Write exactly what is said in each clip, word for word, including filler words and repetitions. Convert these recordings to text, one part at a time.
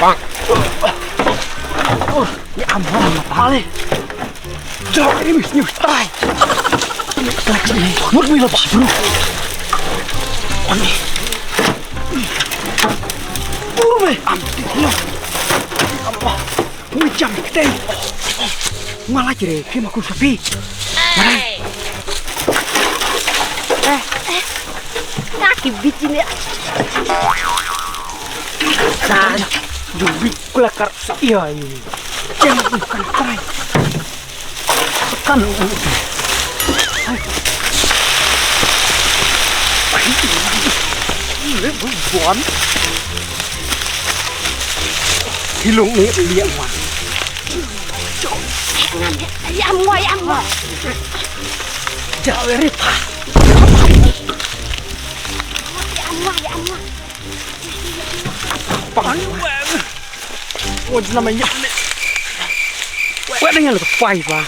Bang. Ni am, am, am. Jauh ini mesti nyutai. Mut mila bas bro. Ani. Bro me am ti lo. Apa? Mui jam te. Mala jere ke maku sapi. Mana? Eh, eh. Kaki biji ni. Nah, jumbi kulakar iya ini. Jangan bukan try. Kan. Ai. Ai, ini buan. Hilung ni liang man. Ïa am ngwa, ïa am ngwa. Jaw ri pa. Ïa am ngwa, ïa am ngwa. Pang. Wajna ma ïa. Wa dang ïa la pai ba.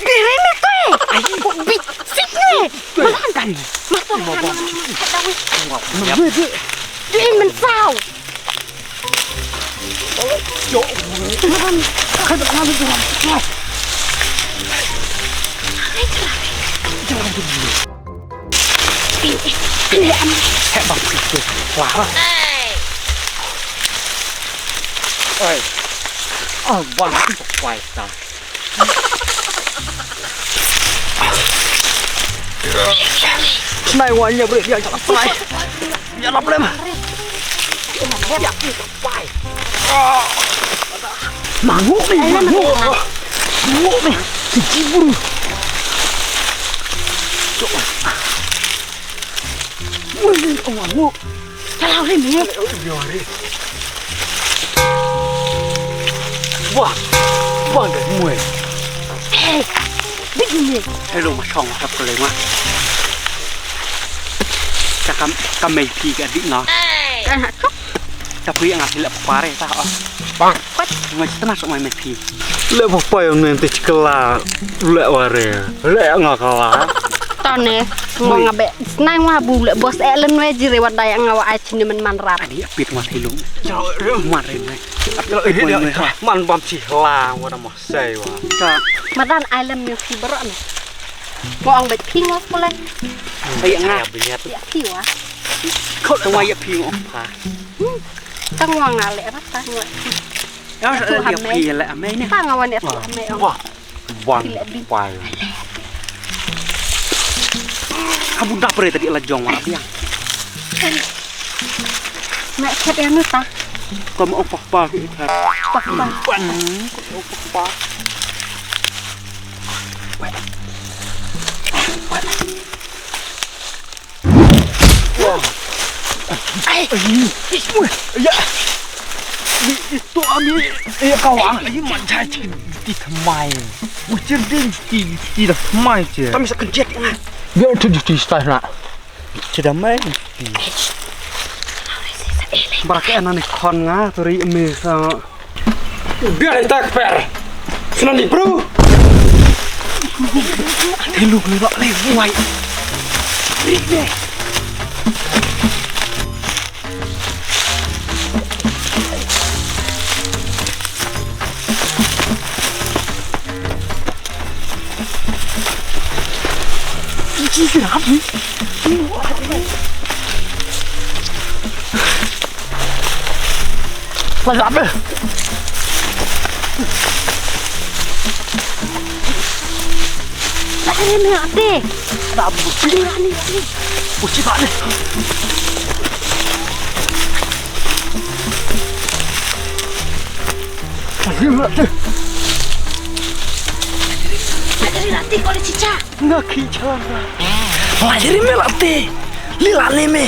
Bere me koi. Ai. Bi sik ne. Malan kan. Mato kan. Mato kan. Mato kan. Mato kan. Mato kan. Oi. Oh, bang, five star. Snai wa nya bre dia jalan snai. Nya lap lem. Manguk ni, manguk. Manguk ni. Siji buru. Wih, manguk. Kalau ni ni. Wah, wah dah muai. Hei, big ni. Hello, ma shong hap ko le ma. Ka kam kam mai phi ka dik nga. Kan hak kok. Tapi nga sila pare ta. Bang. Nga tena sok mai mai phi. Le papa yang nanti cekela le ware. Le nga kala. Tone, ngwa nga be. Snai ngwa bu le bos elen we jire wa dai nga wa ai chini men man rat. Adi apit ma thilung. Mar re mai. Apit ma re mai. Man bam chi hla wa da ma sai wa. Madan island mi phi bro ne. Mo ang bet phi ngok pulai. Ai nga. Ya phi wa. Ko tengwa ya phi ngok pa. Tengwa nga le rat ta ngwa. Ya sa ya phi le amai ne. Ta nga wa ne rat amai. Wah. Wan pai. Abu dap re tadi la jong wa biang. Nak chat yang ni ta. Kamu apa apa kita. Apa apa. Pan. Apa apa. Ai. Ai. Ya. Ni itu ami eh kawan. Ai man jai ti thamai. Ucir din ti ti thamai je. Kami sa kejek. Dia tu ti style nak. Ti thamai. Barak ana ni khon nga tu ri mi sa. Biar tak per. Sunan di bro. Hello, hello, le wai. Rik deh. Lap deh. Lap deh, lap deh. Lap deh. Lap deh. Lap deh. Lap deh, lap deh. Lap deh, lap deh, kau dah cicak. Nga khi chalan ra. Lajri me late. Li lale me.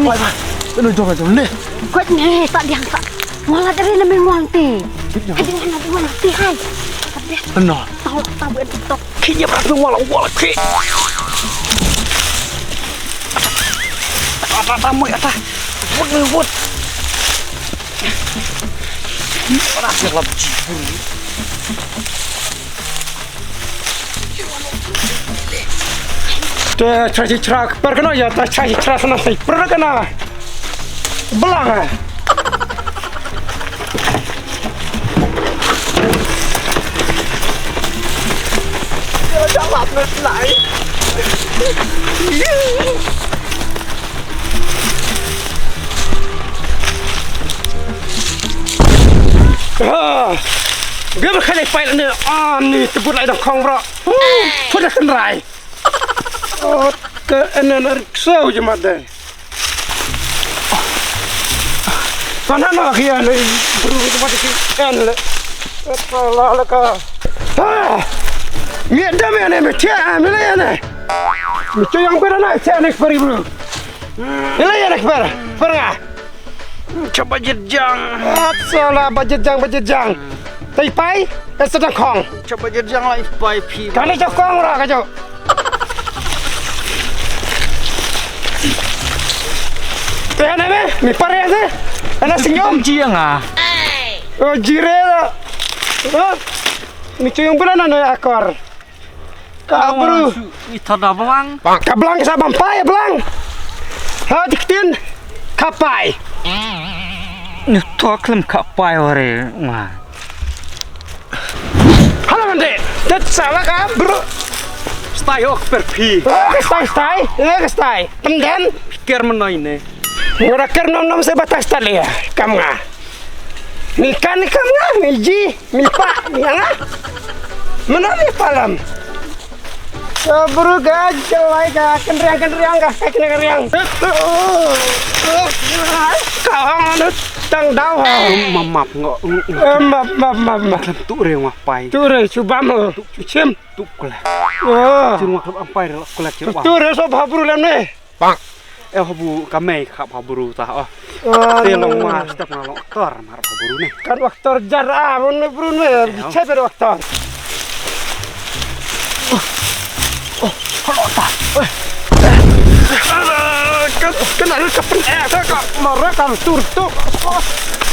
Wai ba. Lo jong jong le. Kot ne ta diang ta. Nga lajri ne me ngwang te. Ka ding na ding late hai. Ano. Tahu, tahu, tahu. Kini berapa wala wala ki. Ata, ata, moi, ata. Wut, wut. Ora siap lap jibur. Te chai chra per kana ya, ta chai chra sana sai per kana. Belang. Ah, gam khalek pai ne, ah, ni tebut lai dang khong bro. Put dah kenrai. Oh, ke enen ar ksau je mat dai. Mana na kia le bru tu mat ki en le. Apa la la ka. Ha. Mi ada mi ane mi tia mi le ane. Mi tu yang berana tia ne kpari bru. Mi le ane kpar. Kpar nga. Chaba jet jang. Apa la ba jet jang ba jet jang. Tai pai. Ka sa dang khong. Chaba jet jang lai pai phi. Kane jong khong ra ka jong. Te ana me, mi pare ase. Ana singom. Ji nga. Oh, jire la. Oh. Mi chuyung bulan ana akor. Ka bru. I thada blang. Ka blang sa bam pai blang. Ha diktin. Ka pai. Ni to klem ka pai ware nga. Hala mande. Dat sala ka bru. Stai ok per phi. Oh, ka stai stai. Eh, ka stai. Penden. Ker menoi ne. Ngora ker nom nom se batas tali ya. Kam nga. Mi kan kam nga, mi ji, mi pa, mi nga. Mana mi palam. Bru ga jalai ga kenriang kenriang ga kai kena kenriang. Kawang anu tang dau ha. Map map ngo. Map map map map. Klem tu re ngah pai. Tu re cuba mo. Tu cucim. Tu kula. Oh. Cuma klem ampai re kula cuba. Tu re so bha bru lem ne. Bang. Eh, habu kamei khap ha bru ta, oh. Te long ma step nga long aktor mar ha bru ne. Kan aktor jar a mon me bru ne. Bichai ber aktor. Oh, halo ta. Kan kan ada kapen eh ka mara kan tur tu.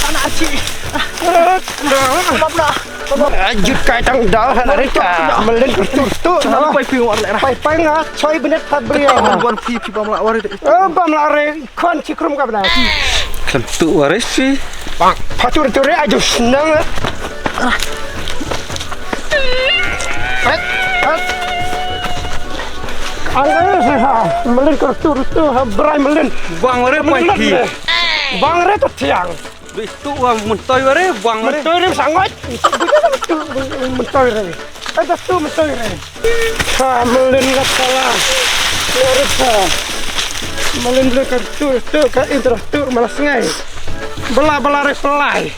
Anak aci. Babla. Jut kai tang dal hana rika. Melin tur tu. Pai pai nga choi benet pabri. Bam la wari. Oh bam la re kon chikrum ka bla. Kan tu wari si. Patur tur aju senang. Angkaya sih ha. Melin tur tu ha brai melin. Bang wari pai ki. Bang re tu tiang. Dei tu wa mentoi ware bang ware. Mentoi re sangot. Mentoi re. Ada tu mentoi re. Ha melin la sala. Ware sa. Melin le ka tu tu ka intra tu malas ngai. Bela bela re pelai.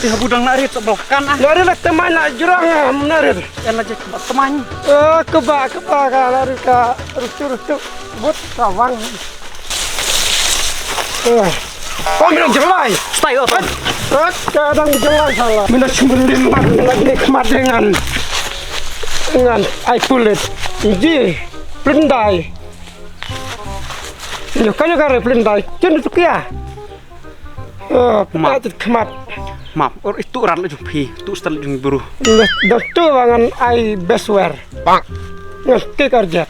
Ti habu dang nari tu belakan ah. Nari le teman nak jurang ah menari. Kan aja teman. Eh keba keba ka nari ka rutu rutu. But rawang. Eh. Oh, mina jelai. Stai oh. Rat kadang jelai salah. Mina sumbelim bang mina ni kemat dengan dengan ai pulit. Ji plendai. Nyo kanyo kare plendai. Chen tu kia. Oh, map. Kemat. Map. Or itu rat le jumpi. Tu stal jung buru. Dah tu bangan ai beswer. Bang. Ngan ke karjat.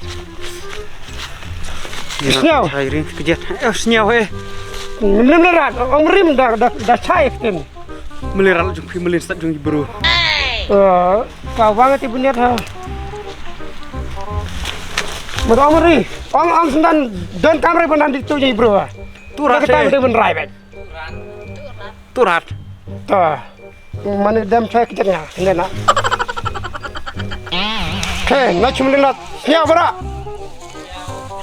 Sniaw. Hai ring kejat. Eh sniaw eh. Mlim le rat. Ong rim da da da chai kin. Mlim rat jung phi mlim stat jung bru. Eh ka wang ti bunyat ha. Mado ong ri. Ong ong sendan don kamre benan di tu jung bru. Tu rat. Kita mesti menrai bet. Turat. Ta. Mane dem chai kejat nga, ne na. Ke, na chum le na. Nya bara.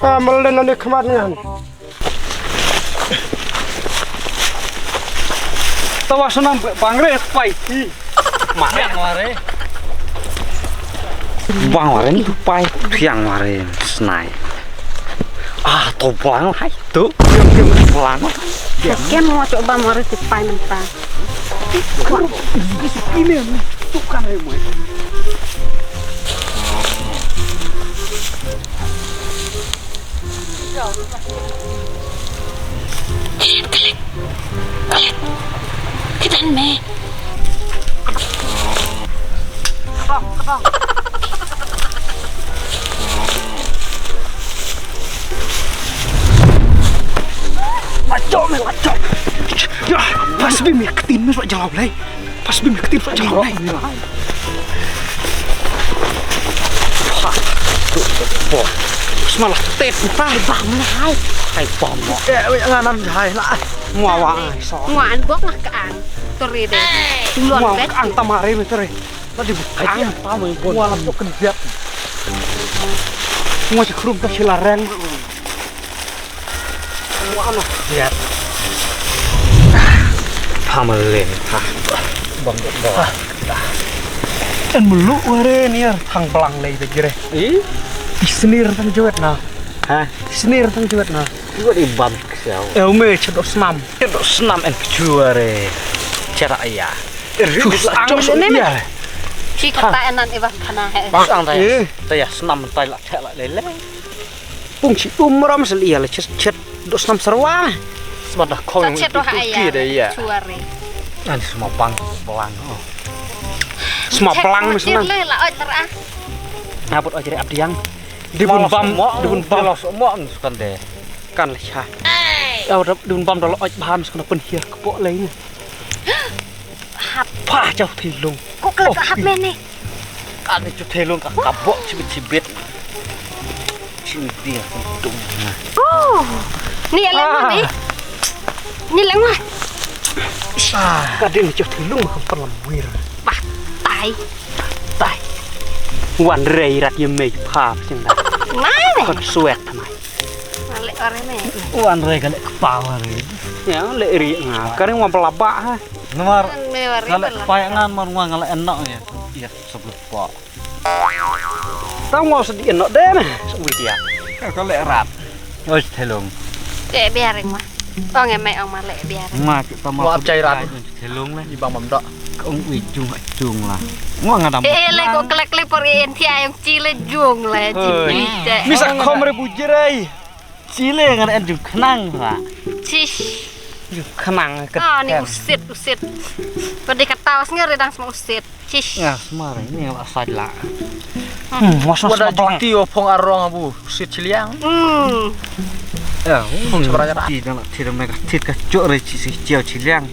Ah, malen na ne khmat ngan. Tawa sanam bangre pai. Mare ngare. Bang ware ni pai tiang ware snai. Ah to bang hai to. Bang. Ken mo to bang ware ti pai nang ta. Ini tu kan ai mo. Klik. Klik. Kitan me. Kebong, kebong. Macho me, macho. Ya, pas bi me ketin me suat jalau lai. Pas bi me ketin suat jalau lai. Smalah tet tai bang hai. Hai bang mo. Eh, nganan hai lah. Mua wa ai so. Mua an bok ngah ka ang. Tore de. Mua ka ang tamare me tore. Lati bok ang. Mua la bok kendiat. Mua si krum ka silareng. Mua no kendiat. Pamalen ha. Bang bok. En melu ware niar thang belang lei de gire. Ih. Isnir tang jawet na. Ha? Isnir tang jawet na. Iwa di bam kesiau. Eh, ume chedok snam. Chedok snam en kejuare. Chera iya. Chus ang ne me. Chi kata enan iwa kana he. Chus ang taya. Taya snam taya la chek la lele. Pung chi umram sel iya la chet chet dok snam serwa. Smat dah kong. Chet wah iya. Ki de iya. Chuare. Ani semua pang belang. Oh. Semua belang mes nan. Le la oi tera. Ngabut oi jere abdiang. Dibun bam, dibun bam. Los mo sukan de. Kan le cha. Au dibun bam dolo oi bam sukan penhiar kepok lai ni. Hap. Pah jauh tilung. Kok kala ka hap mene. Kan le chu tilung ka kabok chibit chibit. Chibit dia untung. Oh. Ni alang ni. Ni lang wah. Ka ding chu tilung ka perlam wir. Bah tai. Tai. Wan rei rat ye mei pha chang da. Mai. Kon suet mai. Male ore me. Wan re ka le kpa wan re. Ya le ri nga. Ka ring wan pelaba ha. Namar ka le kpa ngan mar wan nga le enok ya. Ya sebelum pa. Tang wan sedi enok de me. Sewi dia. Ka le rat. Oi thelong. Te biar ring ma. Ong em mai ong male biar. Ma kita ma. Wa chai rat. Thelong le. Ibang mam dok. Ong wi jung jung la. Ngo nga dam. Eh le ko klek le por en ti ayong chi le jung le chi. Mi sa khom re bujir ai. Chi le ngan en jung khnang la. Chish. Jung khnang ka. Ah ni usit usit. Padi kata was ngere dang sama usit. Chish. Nga smar ni la saj la. Hmm, mos mos wada blang. Ti o phong arong abu usit chiliang. Hmm. Ya, phong sebarang ti dang ti dang ka tit ka chok re chi si chiao chiliang.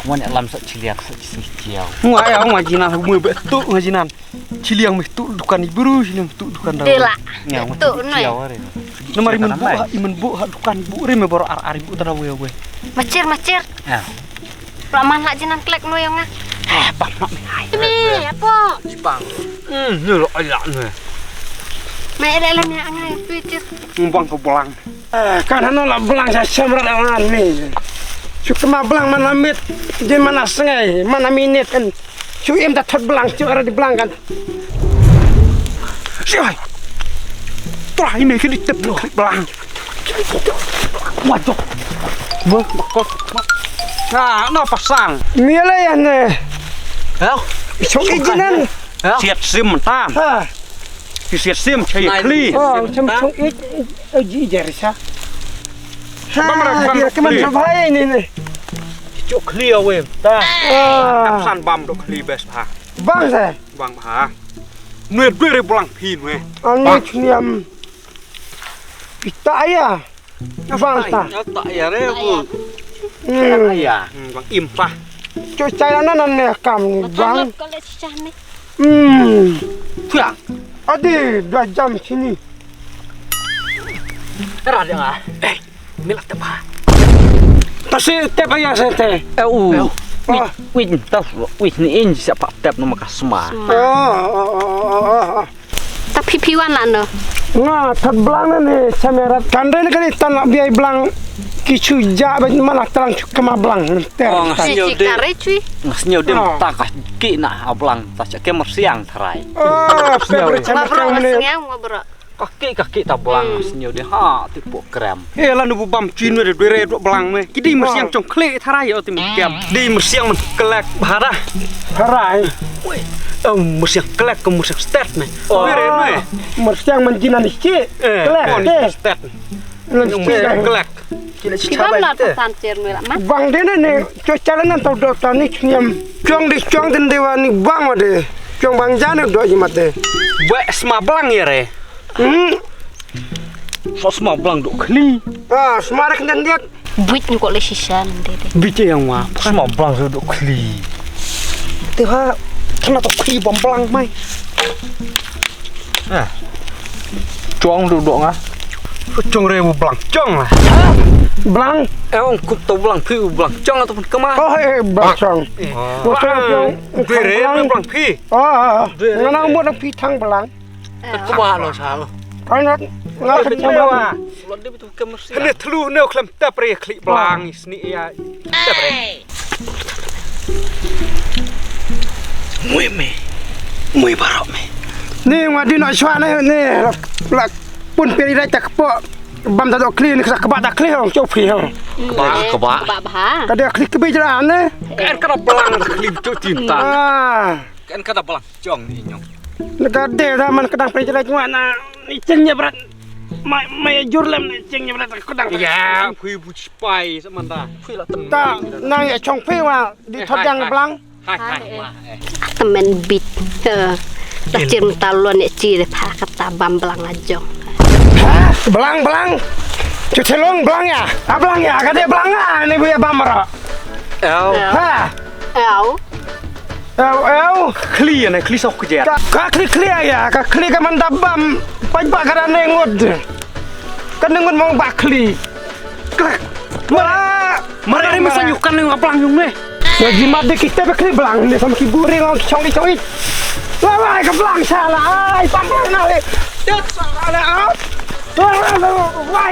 Mo ne lam sa chiliang sa chi si chiao. Ngo ai ngo jinan mo be tu ngo jinan. Chiliang meh tu dukan ibru, chiliang tu dukan dawa. Dela. Ya, tu noi. Nomor imen bu ha, imen bu ha dukan bu ri me boro ar ar bu tara we we. Macir macir. Ya. Pla man la jinan klek noi nga. Eh, bang nak me hai. Ini apa? Jipang. Hmm, ni lo ayak ni. Me ele le me angai tu je. Ngumbang ke belang. Eh, kan hano la belang sa chamra da wan ni. Chu kema belang mana mit, je mana sengai, mana minit kan. Chu im ta thot belang, chu ara di belang kan. Siai. Tuh ini ke di tep belang. Waduh. Wah, makot. Nah, no pasang. Mila ya ne. Ya. Chu ijinan. Siat sim ta. Ha. Ki siat sim chai khli. Oh, chum chung ik, eh, ji jer sa. Ha, bam rak bam dia keman khli. Sa bhai ni ni. Chuk khli awe. Ta. Ah. Kapsan bam dok khli bes bha. Bang sa. Bang bha. Nwe dwe re blang phi nwe. Ani chniam. Pita ya. Bang ta. Ya ta ya re bu. Hmm. Ya. Hmm, bang im pa. Chu chai na nan ne kam ni bang. Ko le chichah ni. Hmm. Pia. Adi dua jam sini. Ra dia. Eh, mila teba. Tasi teba ya sete. Eh, u. Win tas win ni in siapa tep nama kasma. Oh, oh, oh, oh, oh. Ta phi phi wan la no. Nga thot blang ne ne chamera kan re ne kan tan la biai blang ki chu ja ba ma la tlang chu kama blang ter. Oh, nga snyo de. Nga snyo de ta ka ki na ha blang ta cha ke mar siang tharai. Oh, pe bre chamera kan ne. Nga bro. Kaki kaki ta blang sñiaw de ha ti pok krem. He la nu bu bam chin we de re dok blang me. Ki dei myrsiang chong khle tharai o ti me kem. Dei myrsiang man klek bhara. Harai. Oi. Oh, myrsiang klek ko myrsiang stet me. Oh. Re me. Myrsiang man jinan ichi. Eh, klek. Stet. Ngan stet. Klek. Ki la chicha ba ite. Bang de ne ne cho chala nan tau do ta ni chniam. Chong de chong den de wa ni bang wa de. Chong bang jane do ji mate. Ba sma blang ya re. Hmm. So sma blang do khli. Ah, sma rek den dia. Buit ni ko le shisha nan de de. Buit yang wa. Sma blang do khli. Te ha thana to khli bom blang mai. Eh. Chong du dong ah. Chong re bu blang. Chong ah. Blang. Eh, ong kup to blang phi u blang. Chong to pun kema. Oh, eh, blang chong. Eh. Oh, chong, chong. Dui re bu blang phi. Oh, oh, oh. Ngana mo dang phi thang blang. Ka ba lo sa. Ai na. Nga ka chong wa. Hne thlu ne khlem tap re khli blang sni ya. Tap re. Mui me. Mui barok me. Ni ngwa di no shwa ne ne. Lak pun peri rai tak po. Bam ta dok kli ni ksa kba ta kli hong chop kli hong. Kba kba. Kba bha. Ka de kli kbi jra ne. Kan ka blang kli tu tinta. Ah. Kan ka blang chong ni nyong. Ka de da man ka dang peri jra ngwa na. Ni cheng nya brat. Mai mai jur lem ni cheng nya brat ka dang. Ya, phi bu spai sa man ta. Phi la ten. Ta nang ya chong phi wa. Di thot jang blang. Hai hai. Temen bit. La chim talon ne chi de pha kata bam blang ajong. Blang blang. Chu chelong blang ya. A blang ya ka de blang a ne bu ya bam ra. Au. Ha. Au. Au au. Khli ne khli sok je. Ka khli khli ya ka khli ka man da bam. Pai ba ka ne ngut. Ka ne ngut mong ba khli. Klak. Wah. Mare masa yukan ne blang yung ne. Wa jimat de kita ba khli blang ne sam ki buri ngong chong di chong it. Wa wa ka blang sala ai pam blang na le. Yat sala. Wa wa wa.